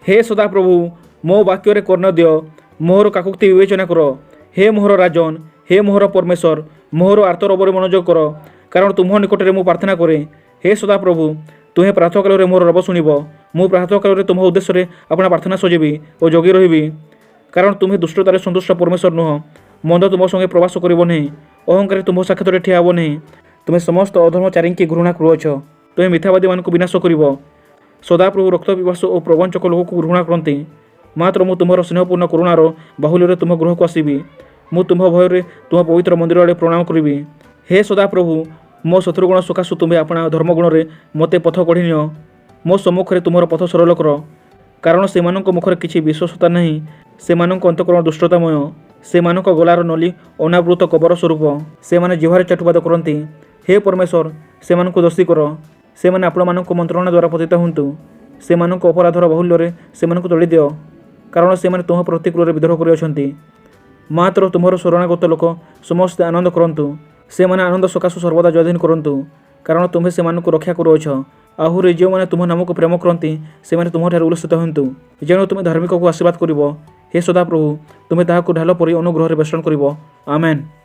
ହେ ସଦାପ୍ରଭୁ, ମୋ ବାକ୍ୟରେ କର୍ଣ୍ଣ ଦିଅ, ମୋହର କାକୋକ୍ତି ବିବେଚନା କର। ହେ ମୋହର ରାଜନ, ହେ ମୋହର ପରମେଶ୍ୱର, ମୋହର ଆର୍ତ୍ତରବରେ ମନୋଯୋଗ କର, କାରଣ ତୁମ୍ଭ ନିକଟରେ ମୁଁ ପ୍ରାର୍ଥନା କରେ। ହେ ସଦାପ୍ରଭୁ, ତୁମେ ପ୍ରାତଃକାଳରେ ମୋର ରବ ଶୁଣିବ। ମୁଁ ପ୍ରାତଃକାଳରେ ତୁମ୍ଭ ଉଦ୍ଦେଶ୍ୟରେ ଆପଣା ପ୍ରାର୍ଥନା ସଜେଇବି ଓ ଜଗି ରହିବି। କାରଣ ତୁମେ ଦୁଷ୍ଟତାରେ ସନ୍ତୁଷ୍ଟ ପରମେଶ୍ୱର ନୁହଁ। ମନ୍ଦ ତୁମ ସଙ୍ଗେ ପ୍ରବାସ କରିବ ନାହିଁ, ଅହଙ୍କାରୀ ତୁମ୍ଭ ସାକ୍ଷାତରେ ଠିଆ ହେବ ନାହିଁ। ତୁମେ ସମସ୍ତ ଅଧର୍ମଚାରୀଙ୍କୁ ଘୃଣା କରୁଅଛ, ତୁମେ ମିଥ୍ୟାବାଦୀମାନଙ୍କୁ ବିନାଶ କରିବ। ସଦାପ୍ରଭୁ ରକ୍ତ ପିପାସୁ ଓ ପ୍ରବଞ୍ଚକ ଲୋକକୁ ଘୃଣା କରନ୍ତି। ମାତ୍ର ମୁଁ ତୁମର ସ୍ନେହପୂର୍ଣ୍ଣ କରୁଣାର ବାହୁଲ୍ୟରେ ତୁମ ଗୃହକୁ ଆସିବି। ମୁଁ ତୁମ୍ଭ ଭୟରେ ତୁମ ପବିତ୍ର ମନ୍ଦିର ଆଡ଼େ ପ୍ରଣାମ କରିବି। ହେ ସଦାପ୍ରଭୁ, ମୋ ଶତ୍ରୁଗଣ ସକାଶୁ ତୁମେ ଆପଣା ଧର୍ମଗୁଣରେ ମୋତେ ପଥ କଢ଼ି ନିଅ। ମୋ ସମ୍ମୁଖରେ ତୁମର ପଥ ସରଳ କର, କାରଣ ସେମାନଙ୍କ ମୁଖରେ କିଛି ବିଶ୍ୱସ୍ତତା ନାହିଁ। ସେମାନଙ୍କ ଅନ୍ତଃକରଣ ଦୁଷ୍ଟତାମୟ। ସେମାନଙ୍କ ଗଳାର ନଳୀ ଅନାବୃତ କବର ସ୍ୱରୂପ। ସେମାନେ ଜିହ୍ୱାରେ ଚାଟୁବାଦ କରନ୍ତି। ହେ ପରମେଶ୍ୱର, ସେମାନଙ୍କୁ ଦୋଷୀ କର। ସେମାନେ ଆପଣମାନଙ୍କ ମନ୍ତ୍ରଣା ଦ୍ୱାରା ପତିତ ହୁଅନ୍ତୁ। ସେମାନଙ୍କ ଅପରାଧର ବାହୁଲ୍ୟରେ ସେମାନଙ୍କୁ ତଡ଼ି ଦିଅ, କାରଣ ସେମାନେ ତୁମ ପ୍ରତିକୂଳରେ ବିଦ୍ରୋହ କରିଅଛନ୍ତି। ମାତ୍ର ତୁମର ଶରଣାଗତ ଲୋକ ସମସ୍ତେ ଆନନ୍ଦ କରନ୍ତୁ। ସେମାନେ ଆନନ୍ଦ ସକାଶୁ ସର୍ବଦା ଜୟଧ୍ୱନି କରନ୍ତୁ, କାରଣ ତୁମ୍ଭେ ସେମାନଙ୍କୁ ରକ୍ଷା କରୁଅଛ। ଆହୁରି ଯେଉଁମାନେ ତୁମ ନାମକୁ ପ୍ରେମ କରନ୍ତି, ସେମାନେ ତୁମଠାରେ ଉଲ୍ଲସିତ ହୁଅନ୍ତୁ। ଯେଣୁ ତୁମେ ଧାର୍ମିକକୁ ଆଶୀର୍ବାଦ କରିବ, ହେ ସଦାପ୍ରଭୁ, ତୁମେ ତାହାକୁ ଢାଲ ପରି ଅନୁଗ୍ରହରେ ବେଷ୍ଟନ କରିବ। ଆମେନ୍।